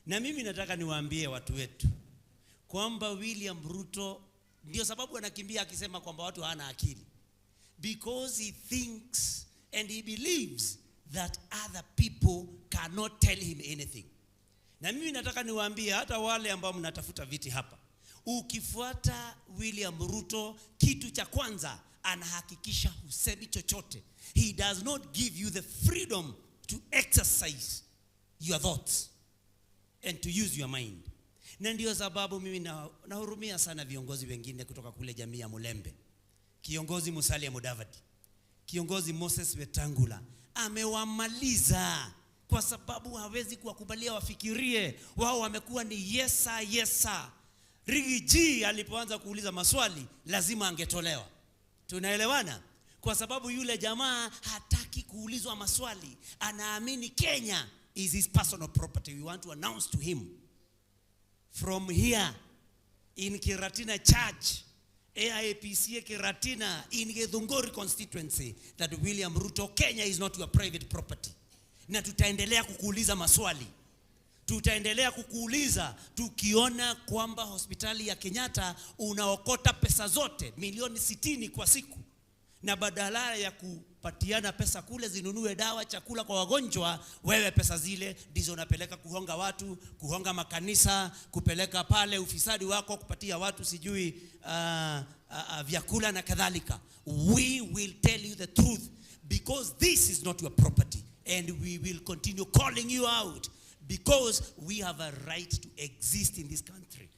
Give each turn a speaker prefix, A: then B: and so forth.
A: Na mimi nataka niwaambie watu wetu kwamba William Ruto ndio sababu anakimbia akisema kwamba watu hawana akili, because he thinks and he believes that other people cannot tell him anything. Na mimi nataka niwaambie hata wale ambao mnatafuta viti hapa, ukifuata William Ruto, kitu cha kwanza anahakikisha husemi chochote. He does not give you the freedom to exercise your thoughts and to use your mind. Na ndio sababu mimi nahurumia sana viongozi wengine kutoka kule jamii ya Mulembe, kiongozi Musalia Mudavadi, kiongozi Moses Wetangula amewamaliza kwa sababu hawezi kuwakubalia wafikirie. Wao wamekuwa ni "Yes sir, yes sir." Riggy G alipoanza kuuliza maswali lazima angetolewa. Tunaelewana? Kwa sababu yule jamaa hataki kuulizwa maswali, anaamini Kenya is his personal property. We want to announce to him from here in Kiratina Church, AIPCA Kiratina in Githunguri constituency, that William Ruto, Kenya is not your private property. Na tutaendelea kukuuliza maswali, tutaendelea kukuuliza tukiona kwamba hospitali ya Kenyatta unaokota pesa zote milioni 60 kwa siku, na badala ya kupatiana pesa kule zinunue dawa, chakula kwa wagonjwa, wewe pesa zile ndizo unapeleka kuhonga watu, kuhonga makanisa, kupeleka pale ufisadi wako, kupatia watu sijui vyakula na kadhalika. We will tell you the truth because this is not your property, and we will continue calling you out because we have a right to exist in this country.